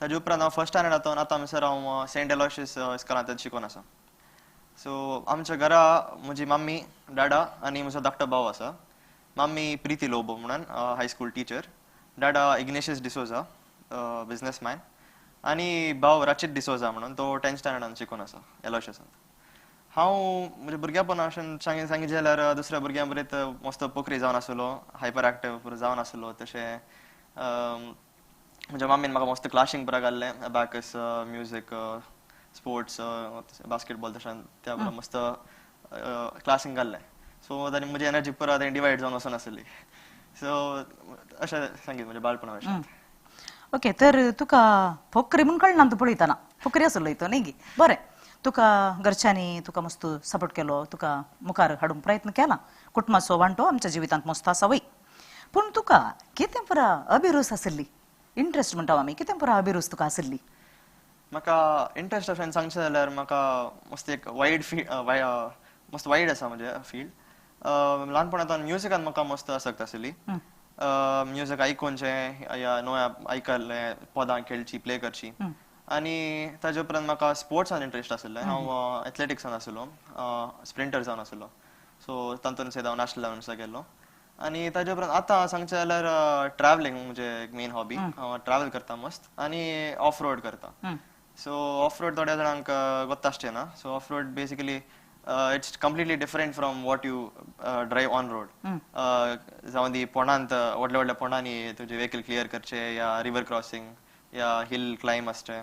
ताजे उपरांत हांव फर्स्ट स्टँडर्ड आतां आतां म्हणसर हांव सेंट एलॉशियस इस्कॉलांत शिकोन आसा. सो आमच्या घरा म्हजी मम्मी, डाडा आनी म्हजो धाकटो भाव आसा. मम्मी प्रीती लोबो म्हणून हायस्कूल टिचर, डाडा इग्नेशियस डिसोजा बिजनेसमॅन आनी भाव रचित डिसोजा म्हणून तो 10th स्टँडर्डान शिकून आसा एलॉशियसांत. हांव म्हज्या भुरग्यापणा अशें सांगीत जाल्यार दुसऱ्या भुरग्यां बरें मस्त पोखरी जावन आसलो, हायपर एक्टिव जावन आसलो. तशें म्हज्या मम्मीन म्हाका मस्त क्लासींक पुरा घाल्लें, अबॅकस, म्युजीक, स्पोर्ट्स, बास्केटबॉल तशें त्या बरोबर मस्त क्लासींक घाल्लें. सो आनी म्हजी एनर्जी पुरा थंय डिवायड जावन वचून आसली. सो अशें सांगीत म्हज्या बाळपणा विशयांत. ओके, तर तुका पोखरी म्हूण कळना तूं पळयतना पोखरी आसलो तो न्ही गी? बरें, तुका घरच्यांनी तुका मस्त सपोर्ट केलो, तुका मुखार हाडूंक प्रयत्न केला. कुटुंबाचो वांटो आमच्या जिवितांत मस्त आसा वय. पूण तुका कितें पुरा अभिरूच आसली, इंट्रस्ट म्हणटा आमी, कितें पुरा अभिरूच तुका आसली? म्हाका इंट्रस्ट अशें सांगचें जाल्यार म्हाका मस्त एक वायड फी मस्त वायड आसा म्हजें फिल्ड. ल्हानपणांत म्युजिकान म्हाका मस्त आसक्त आसली. म्युजीक आयकुचें या नव्या आयकल्लें पदां खेळची, प्ले करची. आनी ताजे उपरांत म्हाका स्पोर्ट्सान इंट्रस्ट आशिल्लें. हांव एथलेटिक्सान आसलो, स्प्रिंटर जावन आसलो. सो तातूंत सयत हांव नॅशनल लेवल गेल्लो. आनी ताजे उपरांत आतां सांगचें जाल्यार ट्रॅवलिंग म्हजें एक मेन हॉबी. हांव ट्रॅवल करता मस्त आनी ऑफ रोड करता. सो ऑफ रोड थोड्या जाणांक गोत्ता आसचें ना. So off road basically it's completely different from what you drive on road. जावं दी पोंडांत, व्हडल्या व्हडल्या पोंडांनी तुजें व्हेकल क्लियर करचें या रिवर क्रॉसिंग या हिल क्लायम आसचें,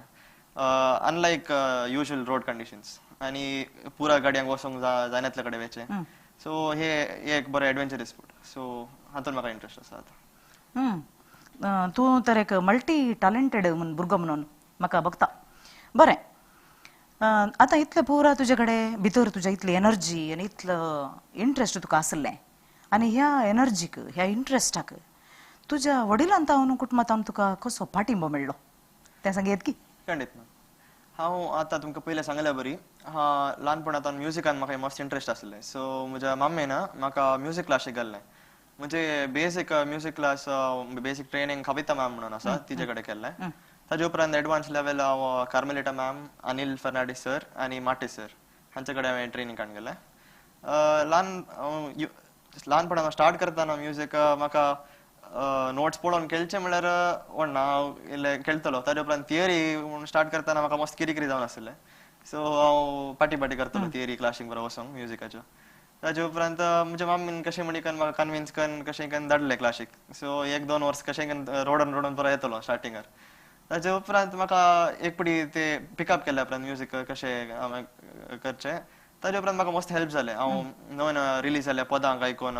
अनलायक युजल रोड कंडिशन्स. आनी पुरा गाडयांक वचोंक जायनातल्या कडेन वचचें. सो हे एक बरें एडवेंचरस स्पोर्ट. सो हातूंत म्हाका इंट्रस्ट आसा आतां. तूं तर एक मल्टी टॅलेंटेड भुरगो म्हणून म्हाका बघता. बरें, आतां इतलें पुरा तुजे कडेन भितर तुज्या इतली एनर्जी आनी इतलो इंट्रस्ट तुका आसलें, आनी ह्या एनर्जीक, ह्या इंट्रस्टाक तुज्या वडिलांत तावन कुटुंबांत तुका कसो पाठिंबो मेळ्ळो तें सांगयत की? खंडीत ना. हांव आतां तुमकां पयलें सांगल्या बरी ल्हानपणांत म्युजिकान म्हाका मस्त इंट्रस्ट आसलें. सो म्हज्या मम्मीन म्हाका म्युजीक क्लासीक घाल्लें. म्हणजे basic music class, basic training Kavita ma'am म्हणून आसा तिजे कडेन केल्लें. ताजे उपरांत एडवान्स लेवल हांव कार्मेलिटा मॅम, अनिल फर्नांडीस सर आनी माटे सर हांचे कडेन हांवें ट्रेनींग काडून गेलें. ल्हानपणान स्टार्ट करतना म्युजीक म्हाका नोट्स पळोवन खेळचें म्हणल्यार व्हडना, हांव इल्लें खेळटलो. ताजे उपरांत थियरी म्हणून स्टार्ट करतना म्हाका मस्त किरी किरी जावन आसलें. सो हांव पाटी पाटी करतलो थियरी क्लासीक बरो वचोंक म्युजिकाच्यो. ताजे उपरांत म्हज्या मम्मीन कशें म्हणी करून म्हाका कन्विन्स करून कशें करून धाडलें क्लासीक. सो 1-2 वर्स कशें करून रोडून रोडून बरो येतलो स्टार्टिंगार. ताजे उपरांत म्हाका एक पडी ते पिकअप केल्या उपरांत म्युजीक कशें हांवें करचें, ताजे उपरांत म्हाका मस्त हेल्प जालें. हांव नव्या नव्या रिलीज जाल्ल्या पदांक आयकून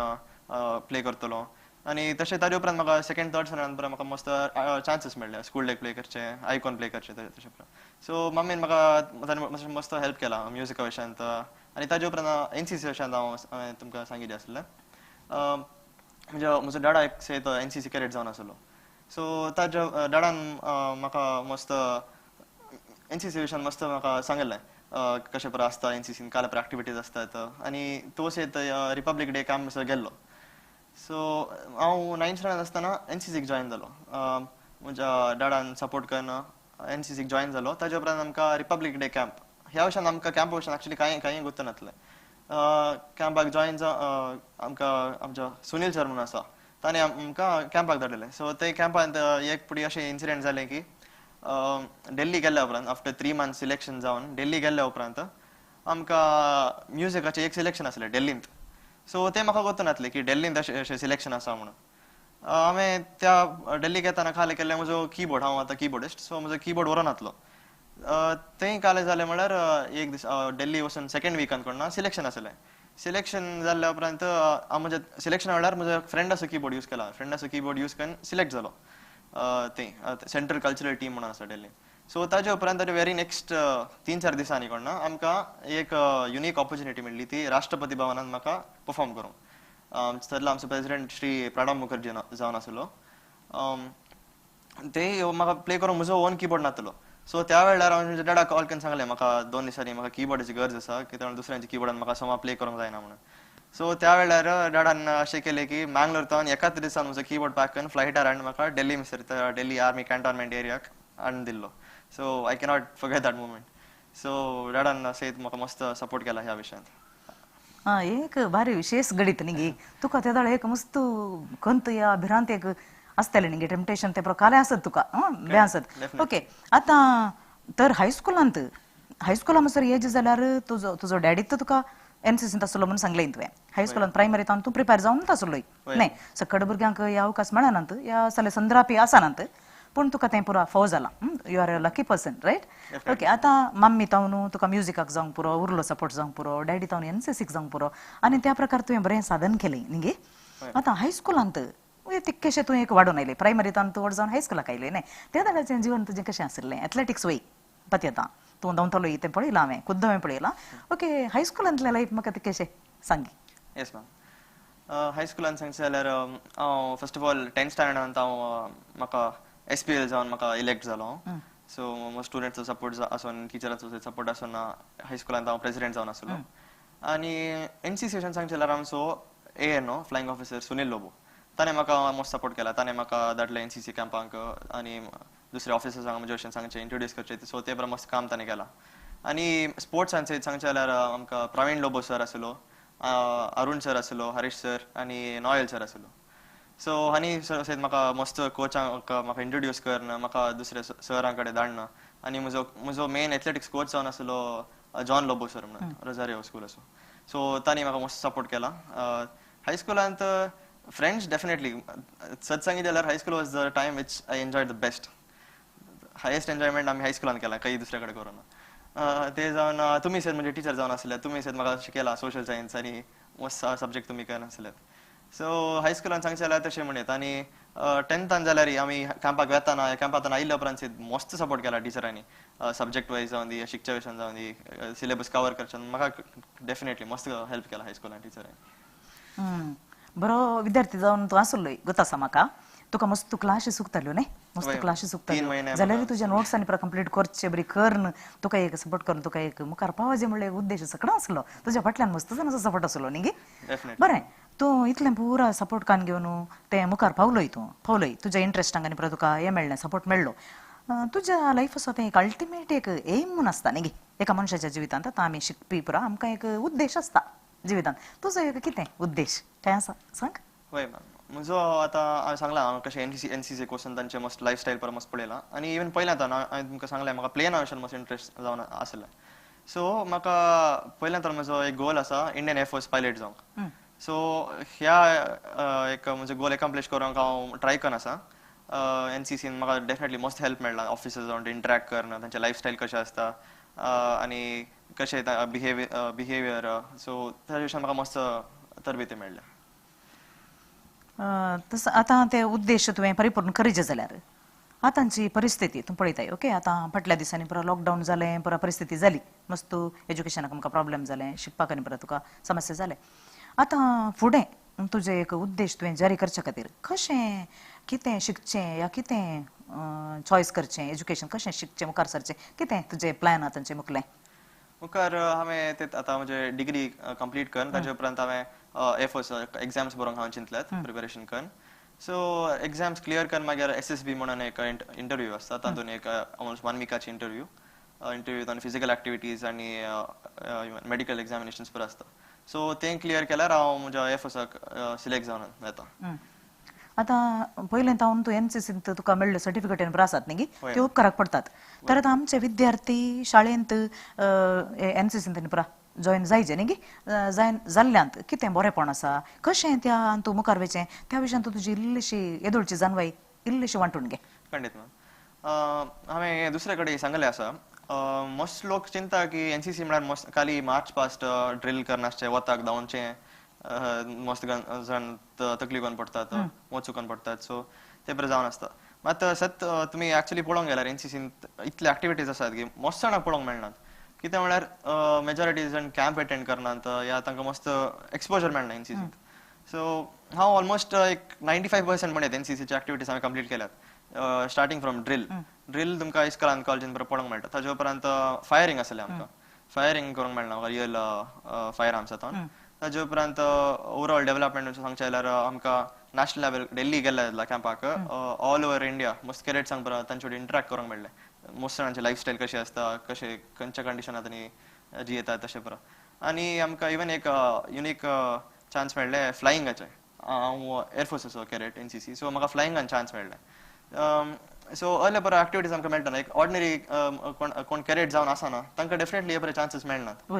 प्ले करतलो. आनी तशें ताजे उपरांत म्हाका सेकंड थर्ड स्टँडर्डान बरें म्हाका मस्त चान्सीस मेळ्ळे स्कूल डेक प्ले करचें, आयकून प्ले करचें तशें उपरांत. सो मम्मीन म्हाका मस्त हेल्प केला म्युजिका विशयांत. आनी ताजे उपरांत एनसीसी विशयांत हांवें तुमकां सांगिल्लें आसलें. म्हजो डाडा एक सयत एनसीसी कॅडेट जावन आसलो. सो ताज्या डाडान म्हाका मस्त एनसीसी विशयान मस्त म्हाका सांगिल्लें कशें बरें आसता एनसीसीन, काल एक्टिविटीज आसतात. आनी तो सयत रिपब्लीक डे कॅम्प गेल्लो. सो हांव 9th standard आसतना एनसीसीक जॉयन जालो. म्हज्या डाडान सपोर्ट करून एनसीसीक जॉयन जालो. ताजे उपरांत आमकां रिपब्लीक डे कॅम्प ह्या विशयान आमकां कॅम्पा विशयान एक्चुली कांय गोत्त नासलें. कॅम्पाक जॉयन जावन आमकां आमचो सुनील सर म्हणून आसा ताणें आमकां कॅम्पाक धाडलेलें. सो ते कॅम्पांत एक पुडी अशें इन्सिडंट जालें की दिल्ली गेल्ल्या उपरांत आफ्टर 3 मंथ्स सिलेक्शन जावन दिल्ली गेल्ल्या उपरांत आमकां म्युजिकाचें एक सिलेक्शन आसलें दिल्लींत. सो तें म्हाका गोत्त नासलें की दिल्लींत अशें अशें सिलेक्शन आसा म्हणून. हांवें त्या दिल्लीक येतना खाली केल्लें म्हजो किबोर्ड, हांव आतां किबोर्डिस्ट, सो म्हजो किबोर्ड व्हरोन नासलो. थंय कालें जालें म्हणल्यार एक दीस दिल्ली वचून सेकंड विकान कोण सिलेक्शन आसलें. सिलेक्शन जाल्ल्या उपरांत हांव म्हज्या सिलेक्शना वेळार म्हज्या फ्रेंडाचो किबोर्ड यूज केला. फ्रेंडाचो किबोर्ड यूज करून सिलेक्ट जालो थंय सेंट्रल कल्चरल टीम म्हणून आसा दिल्ली. सो ताजे उपरांत ताजे वेरी नेक्स्ट 3-4 दिसांनी कोण ना आमकां एक युनीक ऑपॉर्च्युनिटी मेळ्ळी ती राष्ट्रपती भवनान म्हाका परफॉर्म करूंक. थंयसरलो आमचो प्रेसिडेंट श्री प्रणब मुखर्जी जावन आसलो. ते म्हाका प्ले करूंक म्हजो ओन किबोर्ड नासलो. सो त्या वेळार हांवें म्हज्या डॅडाक कॉल करून सांगलें म्हाका 2 दिसांनी म्हाका किबोर्डाची गरज आसा, कित्याक दुसऱ्यांच्या किबोर्डान म्हाका सोमा प्ले करूंक जायना म्हणून. सो त्या वेळार डॅडान अशें केलें की मँगलोर तावन एकाच दिसान म्हजो किबोर्ड पॅक करून फ्लायटार हाडून म्हाका दिल्ली मिसर दिल्ली आर्मी कॅन्टोनमेंट एरियाक हाडून दिल्लो. So I cannot forget that moment. So डॅडान सयत म्हाका मस्त सपोर्ट केला ह्या विशयांत. हा एक भारी विशेष घडीत न्ही तुका ते एक मस्त खंत या भिरांत एक आसतलें न्ही, टेम्पटेशन ते प्रकारे आसत तुका बे आसत. ओके आतां तर हायस्कुलांत हायस्कुला म्हणसर एज जाल्यार तुजो तुजो डॅडी तर तुका एनसीसींत आसलो म्हणून सांगलें तुवें. हायस्कुलांत प्रायमरी तावन तूं प्रिपेर जावन आसलोय न्ही, सकड भुरग्यांक ह्या अवकाश मेळनात ह्या सगळे संद्रापी आसनात, पूण तुका तें पुरो फाव जालां. You are a lucky person right. Okay आतां मम्मी तावन तुका म्युजिकाक जावंक पुरो, उरलो सपोर्ट जावंक पुरो, डॅडी तावन एनसीसीक जावंक पुरो, आनी त्या प्रकार तुवें बरें साधन केलें न्ही. आतां हायस्कुलांत तितकेशें तूं एक वाडून आयलें, प्रायमरी तावन तूं व्हड जावन हायस्कुलाक आयलें न्ही, त्या वेळाचें जिवन तुजें कशें आशिल्लें? एथलेटिक्स वय पत्यता तूं धांवतलो तें पळयलां हांवें, खुद्द हांवें पळयलां. ओके हायस्कुलांतलें लायफ म्हाका तितकेशें सांगी. येस मॅम, हायस्कुलान सांगचें जाल्यार हांव फर्स्ट ऑफ ऑल 10th स्टँडर्डांत हांव म्हाका SPL जावन म्हाका इलेक्ट जालो हांव. सो म्हजो स्टुडंट्सचो सपोर्ट आसून टिचरांचो सपोर्ट आसून हायस्कुलांत हांव प्रेसिडेंट जावन आसलो. आनी एनसीसी विशयान सांगचें जाल्यार आमचो ANO flying officer Sunil Lobo ताणें म्हाका मस्त सपोर्ट केला. ताणें म्हाका धाडलें एनसीसी कॅम्पांक आनी दुसऱ्या ऑफिसर्सांक म्हजे भशेन सांगचें, इंट्रोड्यूस करचें. सो ते बरें मस्त काम ताणें केलां. आनी स्पोर्ट्सान सयत सांगचें जाल्यार आमकां प्रवीण लोबो सर आसलो, अरुण सर आसलो, हरीश सर आनी नॉयल सर आसलो. सो आनी सर सयत म्हाका मस्त कोचांक म्हाका इंट्रोड्यूस करून म्हाका दुसऱ्या सरां कडेन धाडना. आनी म्हजो म्हजो मेन एथलेटिक्स कोच जावन आसलो जॉन लोबो सर म्हणून, रोजारियो स्कूल आसो. सो तांणी म्हाका मस्त सपोर्ट केला. हायस्कुलांत फ्रेंड्स डेफिनेटली सत सांगी जाल्यार high school was the time which I enjoy the best. Highest enjoyment आमी हायस्कुलान केला, काही दुसऱ्या कडेन करूना. ते जावन तुमी सयत म्हणजे टिचर जावन आसले, तुमी सयत म्हाका शिकयला सोशल सायन्स आनी मस्त सब्जेक्ट तुमी करून आसले. सो हायस्कुलान सांगचें जाल्यार तशें म्हणयत. आनी 10थान जाल्यार आमी कॅम्पाक वेताना, कॅम्पांत आयिल्ल्या उपरांत सयत मस्त सपोर्ट केला टिचरांनी, सब्जेक्ट वायज जावन दी, शिकच्या विशयान जावन दी, सिलेबस कवर करच्यान म्हाका डेफिनेटली मस्त हेल्प केला हायस्कुलान टिचरांनी. बरो विद्यार्थी जावन तूं आसलोय गोत आसा म्हाका. तुका मस्त क्लासी सुकताल्यो न्ही, मस्त क्लासी सुकताल्यो जाल्यार तुज्या नोट्स आनी कंप्लीट करचे बरी करून तुका एक सपोर्ट करून तुका एक मुखार पावचे म्हणल्यार उद्देश सगळो आसलो तुज्या फाटल्यान, मस्त जाणांचो सपोर्ट आसलो न्ही. बरें तूं इतलें पुरा सपोर्ट कान घेवन तें मुखार पावलोय, तूं पावलोय तुज्या इंट्रस्टांक आनी पुरा तुका हें मेळ्ळें, सपोर्ट मेळ्ळो. तुज्या लायफ आसा तें एक अल्टिमेट एक एम म्हूण आसता न्ही एका मनशाच्या जिवितांत. आतां आमी शिकपी पुरा आमकां एक उद्देश आसता जिवितांत, तुजो एक कितें उद्देश काय आसा सांग. हय मॅम, म्हजो आतां हांवें सांगलां हांव कशें एनसीसी कोर्सान तांचें मस्त लायफस्टायल परत मस्त पळयलां. आनी इवन पयलें आतां हांवें तुमकां सांगलें म्हाका प्लेना विशयान मस्त इंट्रस्ट जावन आसलें. सो म्हाका पयलें तर म्हजो एक गोल आसा इंडियन एअरफोर्स पायलट जावंक. सो ह्या एक म्हजो गोल एकम्प्लिश करूंक हांव ट्राय करून आसा. एनसीसीन म्हाका डेफिनेटली मस्त हेल्प मेळ्ळा, ऑफिसर्स जावन इंटरेक्ट करून तांचें लायफस्टायल कशें आसता आनी कशें बिहेवियर, सो त्या विशयान म्हाका मस्त तरबेती मेळ्ळ्या. तसो आतां ते उद्देश तुवें परिपूर्ण करीचे जाल्यार आतांची परिस्थिती तूं पळयताय. ओके आतां फाटल्या दिसांनी पुरा लॉकडावन जालें, पुरा परिस्थिती जाली, मस्त एज्युकेशनाक आमकां प्रॉब्लेम जालें, शिकपाक आनी पुरा तुका समस्या जालें. आतां फुडें तुजें एक उद्देश तुवें जारी करच्या खातीर कशें कितें शिकचें या कितें चॉयस करचें, एज्युकेशन कशें शिकचें, मुखार सरचें, कितें तुजें प्लॅन आतांचें मुखलें? मुखार हांवें ते आतां म्हजें डिग्री कंप्लीट करून ताजे उपरांत हांवें एअरफोर्स एग्जाम्स बरोवंक हांवें चिंतल्यात, प्रिपेरेशन करून. सो एग्जाम्स क्लियर करून मागीर SSB म्हणून एक इंटरव्यू आसता, तातूंत एक ऑलमोस्ट 1 विकाची इंटरव्यू, इंटरव्यू आनी फिजिकल एक्टिविटीज आनी मेडिकल एग्जामिनेशन्स पण आसता. सो तें क्लियर केल्यार हांव म्हज्या एअरफोर्साक सिलेक्ट जावन वता. आतां पयलें तावन तूं एनसीसींत तुका मेळ्ळ्यो सर्टिफिकेट आसात न्ही, त्यो उपकाराक पडटात. तर आतां आमचे विद्यार्थी शाळेंत एनसीसींत पुरा जॉयन जायचे न्ही, जायन जाल्ल्यांत कितें बरेंपण आसा, कशें त्या तूं मुखार वयचें त्या विशयान तूं तुजी इल्लीशी येदोळची जाणवाय इल्लीशी वांटून घे. खंडीत मॅम, हांवें दुसरे कडेन सांगलें आसा, मस्त लोक चिंता की एनसीसी म्हळ्यार मस्त खाली मार्च पास्ट ड्रील करनासचें, वताक धांवचें, मस्त जाण तकली करून पडटात, मोच चुकोन पडटात, सो ते बरें जावन आसता. मात सत तुमी एक्चुअली पळोवंक गेल्यार एनसीसींत इतले एक्टिविटीज आसात की मस्त जाणांक पळोवंक मेळनात. कितें म्हळ्यार मेजॉरिटी जाण कॅम्प अटेंड करनात या तांकां मस्त एक्सपोजर मेळना एनसीसींत. सो हांव ऑलमोस्ट एक 95% म्हणयत एनसीसीचे एक्टिविटीज हांवें कंप्लीट केल्यात. स्टार्टिंग फ्रॉम ड्रील, ड्रील तुमकां इस्कॉलान कॉलेजीन बरें पळोवंक मेळटा. ताजे उपरांत फायरींग आसलें आमकां, फायरींग करूंक मेळना रियल फायर आर्म्स हातून. ताजे उपरांत ओवरऑल डेव्हलपमेंट सांगचें जाल्यार आमकां नॅशनल लेवल दिल्ली गेल्ले कॅम्पाक, ऑल ओवर इंडिया मस्त कॅडेट्सांक बरो तांचे कडेन इंटरेक्ट करूंक मेळ्ळें. मोस्ट जाणांची लायफस्टायल कशी आसता, कशे खंयच्या कंडिशनांत आनी जियेतात तशें बरो. आनी आमकां इवन एक युनीक चान्स मेळ्ळें फ्लायिंगाचें. हांव एअरफोर्साचो कॅडेट एनसीसी, सो म्हाका फ्लायिंगान चान्स मेळ्ळें. सो असले बरो एक्टिविटीज आमकां मेळटा. एक ऑर्डिनरी कोण कोण कॅडेट जावन आसना तांकां डेफिनेटली हे बरे चान्सीस मेळनात.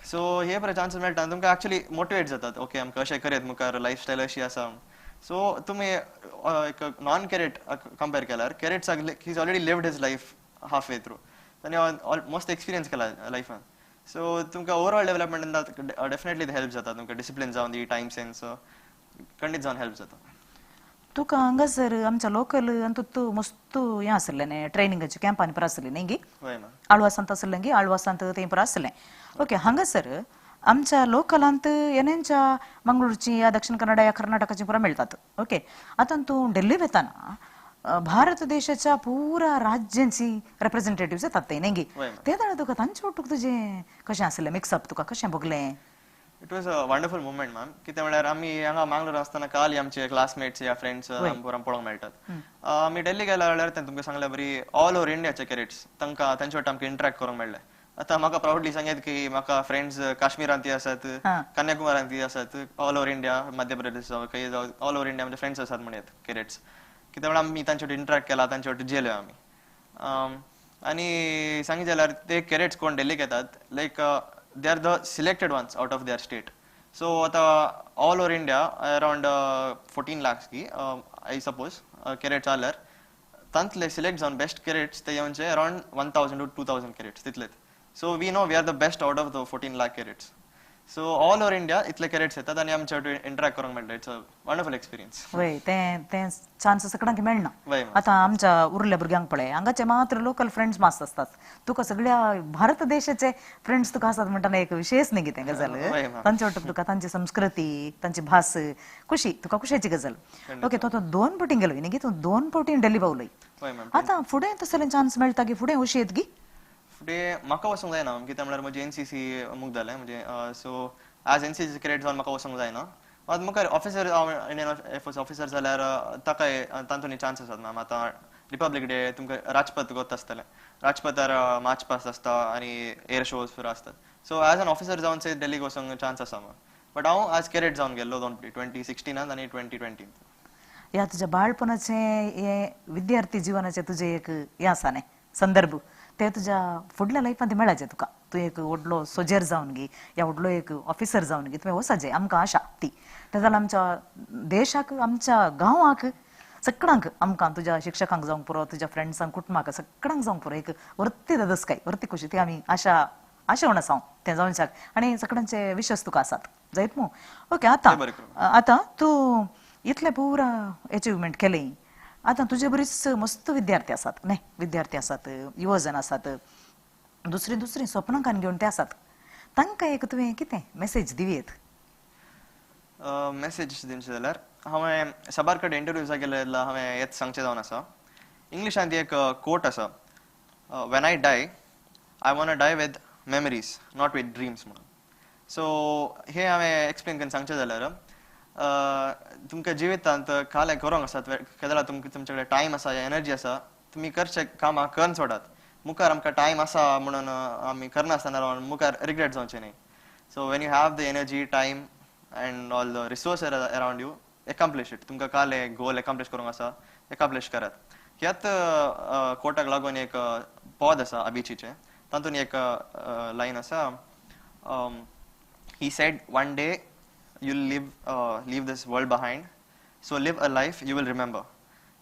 सो हे बरे चान्सीस मेळटा, तुमकां एक्चुअली मोटिवेट जातात, ओके आमकां अशें करयत मुखार, लायफस्टायल अशी आसा. सो तुमी एक नॉन कॅडेट कंपेर केल्यार कॅडेट्साक he is already lived his life half way through, तांणी मस्त एक्सपिरियन्स केला लायफान. सो तुमकां ओवरऑल डेव्हलपमेंटान डेफिनेटली हेल्प जाता, तुमकां डिसिप्लीन जावन दी, टायम सेन्स खंडीत जावन हेल्प जाता. तुका हांगासर आमच्या लोकल अंतू मस्त हें आसलें न्ही, ट्रेनिंगाचे कॅम्पांनी पुरा आसलें न्ही गी, आळवासांत आसलें गी, आळवासांत थंय पुरा आसलें. ओके, हांगासर आमच्या लोकलांत येण्यांच्या मंगळूरची या दक्षिण कन्नडा या कर्नाटकाची पुरा मेळटात. ओके, आतां तूं दिल्ली वतना भारत देशाच्या पुरा राज्यांची रिप्रेझेंटेटिव्ह येतात ते न्ही गी, ते जाल्यार तुका तांचे ओटूक तुजें कशें आसलें मिक्सअप, तुका कशें भोगलें? It was a wonderful moment ma'am. कितें म्हळ्यार आमी हांगा मांगलोर आसतना काल आमचे क्लासमेट्स या फ्रेंड्स आमकां पळोवंक मेळटात. आमी दिल्ली गेल्या जाल्यार तुमकां सांगल्या बरी ऑल ओवर इंडियाचे कॅडेट्स तांकां तांचे वाट आमकां इंटरेक्ट करूंक मेळ्ळें. आतां म्हाका प्रावडली सांगत की म्हाका फ्रेंड्स काश्मीरांत आसात, कन्याकुमारांत आसात, all over India, Madhya Pradesh जावं खंय जावं, ऑल ओवर इंडिया म्हणजे फ्रेंड्स आसात म्हणयत कॅडेट्स. कितें म्हळ्यार आमी तांचे वाट इंटरेक्ट केला, तांचे वाट जेले आमी. आनी सांगीत जाल्यार ते कॅडेट्स कोण दिल्लीक येतात, like they are the selected ones out of their state. So आता all over India around 14 lakhs की I suppose cadets आल्यार तांतले सिलेक्ट जावन बेस्ट कॅडेट्स ते येवचे अरावंड 1000 to 2000 cadets तितलेच. So we know we are the best out of the 14 lakh cadets. So all over India इतले cadets येतात आनी आमच्या इंटरेक्ट करूंक मेळटा. It's a wonderful experience. वय, तें चान्स सगळ्यांक मेळना. आतां आमच्या उरल्या भुरग्यांक पळय, हांगाचे मात्र लोकल फ्रेंड्स मास्त आसतात, तुका सगळ्या भारत देशाचे फ्रेंड्स तुका आसात म्हणटाना एक विशेष न्ही कितें गजाल, तांचे वाटप तुका तांची संस्कृती, तांची भास खुशी, तुका खुशेची गजाल. ओके, तूं आतां 2 फावटीं गेलोय न्ही गी, तूं 2 फावटीं दिल्ली पावलोय. आतां फुडें तसलें चान्स मेळटा की फुडें अशी येत गी? फुडें म्हाका वचूंक जायना, कित्याक म्हळ्यार म्हजी एनसीसी मुग जालें म्हणजे. सो एज एनसीसी कॅडेट जावन म्हाका वचूंक जायना. मात मुखार ऑफिसर, हांव इंडियन एअरफोर्स ऑफिसर जाल्यार ताकाय तातूंत चान्स आसात मॅम. आतां रिपब्लीक डे तुमकां राजपथ गोत आसतलें, राजपथार मार्च पास्ट आसता आनी एअर शोज पुरा आसतात. सो एज एन ऑफिसर जावन सयत दिल्लीक वचूंक चान्स आसा मॅम. बट हांव एज कॅडेट जावन गेल्लो 2 फावटी, 2016 आनी 2020. ह्या तुज्या बाळपणाचें हें विद्यार्थी जिवनाचें तुजें एक हें आसा न्ही संदर्भ, ते तुज्या फुडल्या लायफांत मेळाचें तुका. तूं एक व्हडलो सोजर जावन गी या व्हडलो एक ऑफिसर जावन गी तुवें वचपाचें, आमकां आशा ती. ते जाल्यार आमच्या देशाक, आमच्या गांवाक, सगळ्यांक, आमकां तुज्या शिक्षकांक जावंक पुरो, तुज्या फ्रेंड्सांक, कुटुंबाक, सगळ्यांक जावंक पुरो एक वरती ददसकाय, वरती खुशी, ती आमी आशा आशेवन आसा हांव तें जावच्याक, आनी सगळ्यांचे विश्वास तुका आसात जायत मू. ओके, आतां आतां तूं इतलें पुरा एचिवमेंट केलें, आतां तुजे बरीच मस्त विद्यार्थी आसात न्ही, विद्यार्थी आसात, युवजन आसात, दुसरी दुसरी स्वप्नां कान घेवन ते आसात, तांकां एक तुवें कितें मेसेज दिवयेत? मेसेज दिवचे जाल्यार हांवें साबार कडेन इंटरव्यूजाक गेले जाल्यार हांवें हेच सांगचें जावन आसा. इंग्लिशांत एक कोट आसा, when I die I want die with memories not with dreams म्हणून. सो हे हांवें एक्सप्लेन करून सांगचें जाल्यार तुमकां जिवितांत कालें करूंक आसात, केदळा तुमकां तुमचे कडेन टायम आसा, एनर्जी आसा, तुमी करचे कामां करून सोडात. मुखार आमकां टायम आसा म्हणून आमी करनासतना रावन मुखार रिग्रेट जावचें न्ही. So when you have the energy, time and all the resource around you, accomplish it. तुमकां कालें गोल एकाम्प्लिश करूंक आसा, एकाम्प्लिश करात. ह्याच कोटाक लागून एक पद आसा अबिचीचें, तातूंत एक लायन आसा, he said one day you'll leave this world behind, so live a life you will remember.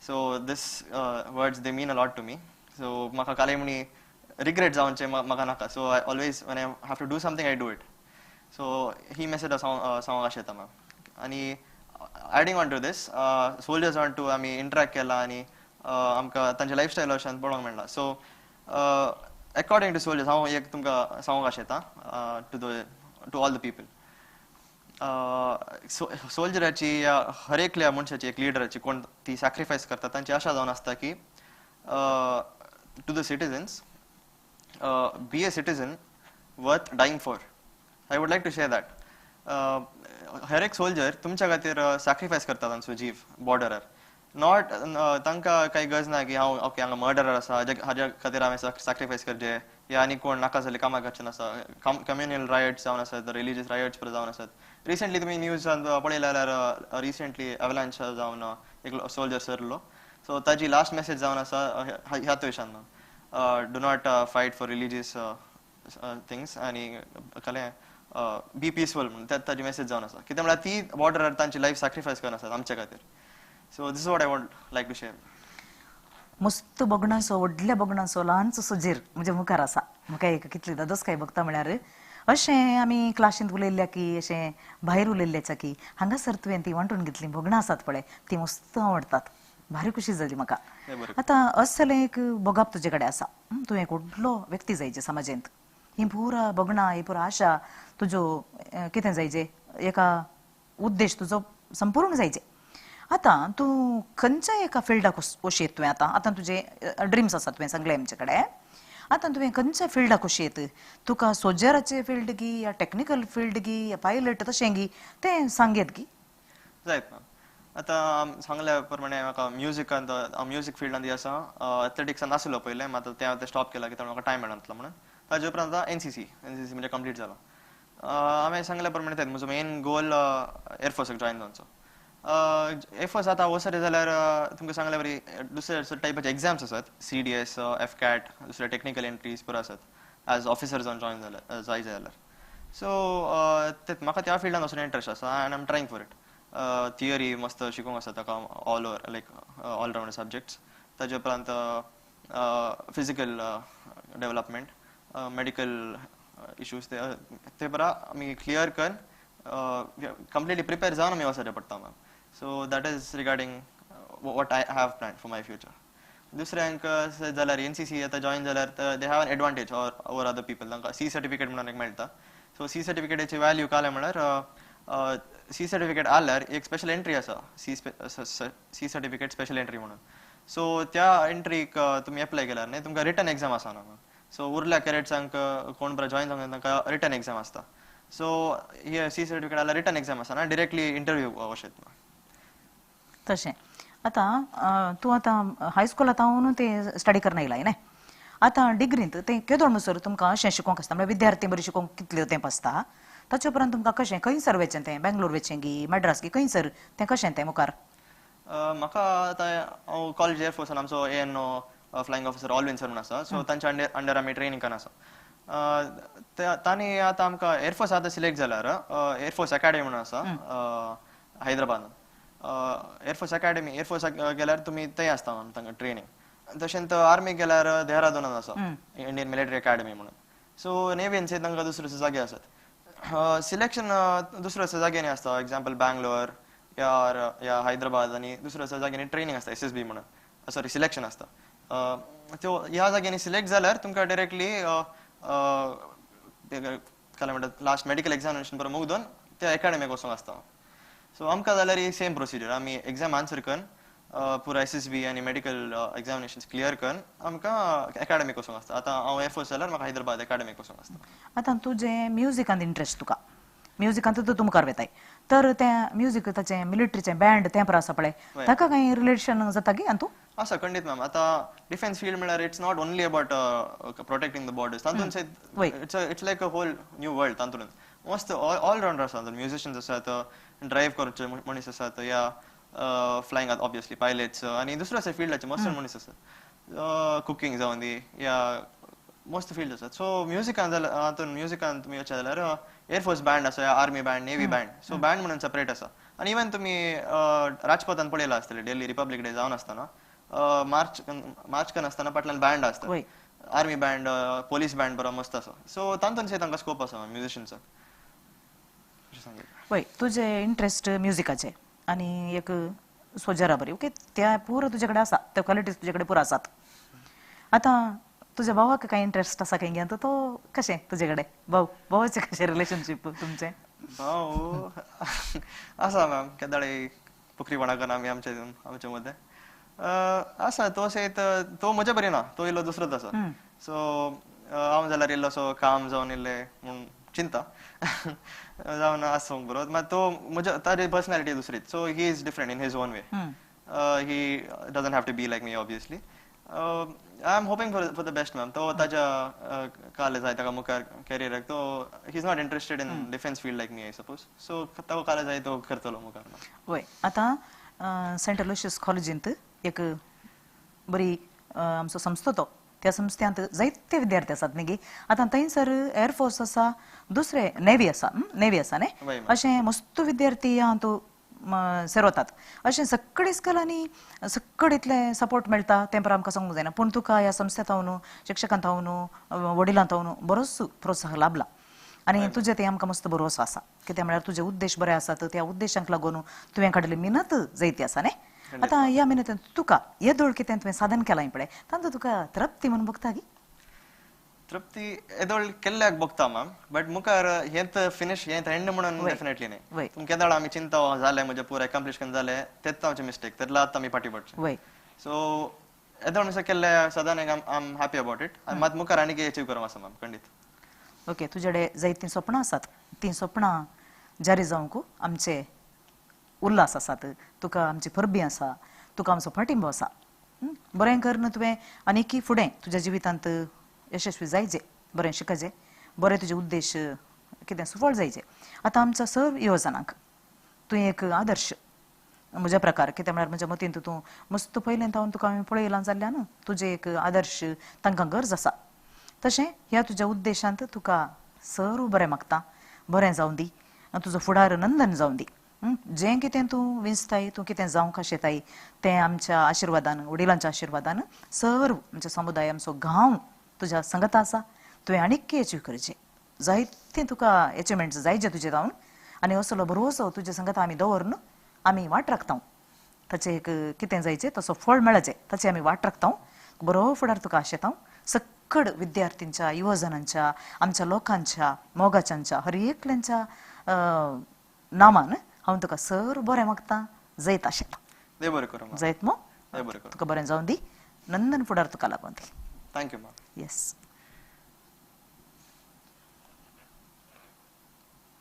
So this words, they mean a lot to me. So maka kale muni regret जावचे maka naka. So I always when I have to do something I do it. So he message सांगूंक आशेता ma'am. आनी adding on to this, soldiers on to आमी interact केला आनी आमकां तांचे lifestyle अशें पळोवंक मेळ्ळा. सो according to soldiers हांव एक तुमकां सांगूंक आशेता, to all the people. सोल्जराची या हर एकल्या मनशाची, एक लिडराची कोण ती सॅक्रिफायस करता, तांची आशा जावन आसता की to the citizens, be a citizen worth dying for. I would like to share that. हर एक सोल्जर तुमच्या खातीर सॅक्रिफायस करता तांचो जीव बॉर्डरार. Not तांकां कांय गरज ना की हांव ओके हांगा मर्डरर आसा हाज्या खातीर हांवें सॅक्रिफायस करचें या आनी कोण नाका जाल्ले कामां करचे नासा. कम्युनल रायट्स जावन आसात, रिलीजियस रायट्स पुरो जावन आसात. रिसेंटली तुमी न्यूजान पळयलें जाल्यार रिसेंटली एवलांच जावन एक सोल्जर सरलो. सो ताजी लास्ट मॅसेज जावन आसा ह्याच विशयान, do not fight for religious things आनी कलें बी पिसफूल म्हणून ताजी मॅसेज जावन आसा. कितें म्हळ्यार ती बॉर्डरार तांची लायफ सॅक्रिफायस करून आसात आमच्या खातीर. So this is what I want like to share. मस्त बगणाचो, व्हडल्या बगणाचो ल्हानसो सुजीर म्हज्या मुखार आसा. म्हाका एक कितली दादोस काय बघता म्हळ्यार अशें आमी क्लासींत उलयल्ल्या की अशें भायर उलयल्ल्याच्या की हांगासर तुवें ती वांटून घेतली भोगणां आसात पळय ती मस्त आवडटात. भारी खुशी जाली म्हाका. आतां असलें एक भोगप तुजे कडेन आसा. तूं एक व्हडलो व्यक्ती जायचे समाजेंत. ही पुरा भोगणां, ही पुरा आशा तुजो कितें जायचे एका उद्देश तुजो संपूर्ण जायचे. आतां तूं खंयच्या एका फिल्डाक वशेत तुवें आतां आतां तुजे ड्रिम्स आसात तुवें सांगलें आमचे कडेन. आतां तुवें खंयच्या फिल्डाक वशेत, तुका सोल्जराचे फिल्ड गी या टॅक्निकल फिल्ड गी या पायलट तशें गी तें सांगयत गी? जायत मॅम. आतां सांगल्या प्रमाणे म्हाका म्युजिकांत हांव म्युजीक फिल्डांत आसा. एथलेटिक्सान नासलो पयलें, आतां तें हांवें स्टॉप केलां कित्याक म्हाका टायम मेळनासलो म्हणून. ताजे उपरांत आतां एनसीसी म्हणजे कंप्लीट जाला. हांवें सांगल्या प्रमाणे तें म्हजो मेन गोल एअरफोर्साक जॉयन जावचो. एअरफोर्स आतां वचत जाल्यार तुमकां सांगल्या बरी दुसरे टायपाचे एग्जाम्स आसात, CDS, एफकॅट, दुसरे टॅक्निकल एंट्रीज पुरो आसात एज ऑफिसर जावन जॉयन जाल्यार जाय जाल्यार. सो ते म्हाका त्या फिल्डान वचून इंट्रस्ट आसा आनी I am trying for it. Theory मस्त शिकूंक आसा ताका all over like all round subjects. ताजे उपरांत फिजिकल डेवलपमेंट, मेडिकल इश्यूज ते बरा आमी क्लियर करून कंप्लिटली प्रिपेर जावन आमी वचचें पडटा ma'am. So that is regarding what I have plan for my future. दुसऱ्यांक जाल्यार एनसीसी आतां जॉयन जाल्यार they have an advantage over other people. तांकां सी सर्टिफिकेट म्हणून एक मेळटा. सो सी सर्टिफिकेटाची वॅल्यू कांय म्हळ्यार सी सर्टिफिकेट आल्यार एक स्पेशल एंट्री आसा, सी सर्टिफिकेट स्पेशल एंट्री म्हणून. सो त्या एंट्रीक तुमी एप्लाय केल्यार न्ही तुमकां रिटर्न एग्जाम आसना. सो उरल्या कॅडेट्सांक कोण बरो जॉयन जावंक तांकां रिटर्न एग्जाम आसता. सो हे सी सर्टिफिकेट आल्यार रिटर्न एग्जाम आसना, डिरेक्टली इंटरव्यू वशेत. तशें आतां तूं आतां हायस्कुलांत हांव तें स्टडी करना येयलां न्ही. आतां डिग्रींत तें केदोळ म्हणसर तुमकां अशें शिकोवंक आसता म्हळ्यार विद्यार्थी बरी शिकोवंक कितल्यो तेंप आसता ताचे उपरांत तुमकां कशें खंयसर वचचें तें बेंगलोर वचचें गी मड्रास गी खंयसर तें कशें तें मुखार? म्हाका आतां हांव कॉलेज एअरफोर्सान आमचो ANO flying officer Alvin sir म्हूण आसा. सो तांच्या अंडर आमी ट्रेनिंग करून आसा. तांणी आतां आमकां एअरफोर्स आतां सिलेक्ट जाल्यार एअरफोर्स एकाडमी म्हणून आसा हैदराबादान. एअरफोर्स एकाडमी एअरफोर्साक गेल्यार तुमी थंय आसता तांकां ट्रेनिंग. तशेंच आर्मी गेल्यार देहरादूनान आसा इंडियन मिलिटरी एकाडमी म्हणून. सो नेवीन सयत तांकां दुसरे दुसरे जागे आसात. सिलेक्शन दुसऱ्या दुसऱ्या जाग्यांनी आसता, एग्जाम्पल बँगलोर या हैदराबाद आनी दुसऱ्या दुसऱ्या जाग्यांनी ट्रेनिंग आसता SSB म्हणून, सॉरी सिलेक्शन आसता. त्यो ह्या जाग्यांनी सिलेक्ट जाल्यार तुमकां डिरेक्टली काय म्हणटात लास्ट मेडिकल एग्जामिनेशन बरो मुगदून त्या एकाडमीक वचूंक आसता. सो आमकां जाल्यार सेम प्रोसिजर, आमी एग्जाम आन्सर करून पुरो SSB आनी मेडिकल एग्जामिनेशन क्लियर करून आमकां एकाडमीक वचूंक आसता. आतां हांव एअरफोर्स जाल्यार म्हाका हैदराबाद एकाडमीक वचूंक आसता. आतां तुजें म्युजिकांत इंट्रस्ट, तुका म्युजिकांत तूं मुखार वेताय तर तें म्युजीक ताचें मिलिटरीचें बँड तें पळय आसा पळय ताका कांय रिलेशन जाता की आनी तूं? आसा खंडीत मॅम. आतां डिफेन्स फिल्ड म्हळ्यार it's not only about protecting the borders, तातूंत सयत it's like a whole new world. तातूंत मस्त ऑलरावंडर आसा, म्युजिशियन्स आसात, ड्रायव्ह करचे मनीस आसात, या फ्लायंग ऑब्वियसली पायलट्स आनी दुसरे अशे फिल्डाचे मस्त मनीस आसात, कुकींग जावन दी या मस्त फिल्ड आसात. सो म्युजिकान जाल्यार हातून म्युजिकान तुमी वचत जाल्यार एअरफोर्स बँड आसा, army band, navy band, so band म्हणून सेपरेट आसा. आनी इवन तुमी राजपथान पळयलां आसतलें डेली रिपब्लीक डे जावन आसतना मार्च करून आसतना फाटल्यान बँड आसता, आर्मी बँड, पोलीस बँड बरो मस्त आसा. सो तातूंत सयत तांकां स्कोप आसा म्युजिशियन्साक. वय तुजें इंट्रस्ट म्युजिकाचें आनी एक सोजरा बरी ओके त्या पुरो तुजे कडेन आसा, त्यो क्वॉलिटीज तुजे कडेन पुरो आसात. आतां तुज्या भावाक कांय इंट्रस्ट आसा खंय तो कशें तुजे कडेन भाव भावाचें कशें रिलेशनशीप तुमचें? भाव आसा मॅम, केदाळे पोखरीपणा करना आमी आमचे मदें आसा. तो सयत तो म्हज्या बरी ना, तो इल्लो दुसरोच आसा. सो हांव जाल्यार इल्लोसो काम जावन इल्लें म्हूण चिंता जावन आसूंक बरो, मात तो म्हज्या ताजी personality दुसरीच. So he is different in his own way. He doesn't have to be like me obviously. I am hoping for the best ma'am. तो ताज्या काल जाय ताका मुखार कॅरियराक, तो he is not interested in defence field like me I suppose. So तो काल जाय तो करतलो मुखार. वय, आतां सेंट एलोशियस कॉलेजींत एक बरी आमचो संस्था, तो त्या संस्थ्यांत जायते विद्यार्थी आसात न्ही. आतां थंयसर एअरफोर्स आसा, दुसरे नेवी आसा, नेवी आसा न्ही, अशें मस्त विद्यार्थी हातूंत सेरोतात. अशें सगळे स्कुलांनी सगळे इतलें सपोर्ट मेळटा तें पर आमकां सांगूंक जायना, पूण तुका ह्या संस्थेंत हांव, शिक्षकांत हांव, वडिलांत हांव बरोच प्रोत्साह लाभला आनी तुजें तें आमकां मस्त भरोसो आसा. कित्याक म्हळ्यार तुजे उद्देश बरे आसात, त्या उद्देशांक लागून तुवें काडलेली मेहनत जायती आसा न्ही. आतां ह्या मेहनतीन तुका येदोळ कितें तुवें साधन केलां पळय, तांचो तुका तृप्ती म्हणून भोगता की? तृप्ती येदोळ केल्ल्याक भोगता मॅम, बट मुखार हेंच फिनिश हें एंड म्हणून डेफिनेटली न्ही. तुमकां केदाळ आमी चिंता जालें म्हजें पुरो एकम्प्लिश करून जालें, तेच आमचें मिस्टेक, तेतला आतां आमी फाटीं पडचें. सो येदोळ मिस केल्ल्या सदां I am happy about it. आनी मात मुखार आनीक एचीव करूंक आसा मॅम खंडीत. ओके, तुजे कडेन जायतीं सपनां आसात, तीं सपनां जारी जावंक आमचे उल्हास आसात, तुका आमची परबी आसा, तुका आमचो फाटिंबो आसा. बरें करून तुवें आनीकी फुडें तुज्या जिवितांत यशस्वी जायचे, बरें शिकचे, बरें तुजे उद्देश कितें सुफळ जायचे. आतां आमच्या सर्व युवजनांक तूं एक आदर्श म्हज्या प्रकार, कितें म्हळ्यार म्हज्या मतीन तूं मस्त पयलें हांव तुका हांवें पळयलां जाल्ल्यान तुजें एक आदर्श तांकां गरज आसा. तशें ह्या तुज्या उद्देशांत तुका सर्व बरें मागता, बरें जावं दी, तुजो फुडार नंदन जावं दी. जें कितें तूं विंचताय, तूं कितें जावंक आशेताय तें आमच्या आशिर्वादान, वडिलांच्या आशिर्वादान सर्व आमच्या समुदाय, आमचो गांव तुज्या संगता आसा. तुवें आनीक एचीव करचें, जायतें तुका एचिवमेंट्स जायचे तुजे जावन, आनी असलो भरोसो तुज्या संगता आमी दवरून आमी वाट राखता. ताचें एक कितें जायचें तसो फळ मेळचें ताचें आमी वाट राखता. बरो फुडार तुका आशेता. सक्कड विद्यार्थींच्या, युवजनांच्या, आमच्या लोकांच्या, मोगाच्यांच्या, हर एकल्यांच्या नामान हांव तुका सर बरें मागता, जैत आशेता. देव बरें करूं. जैत मो, तुका बरें जावं दी, नंदन फुडार तुका लागून दी. Thank you ma'am. Yes.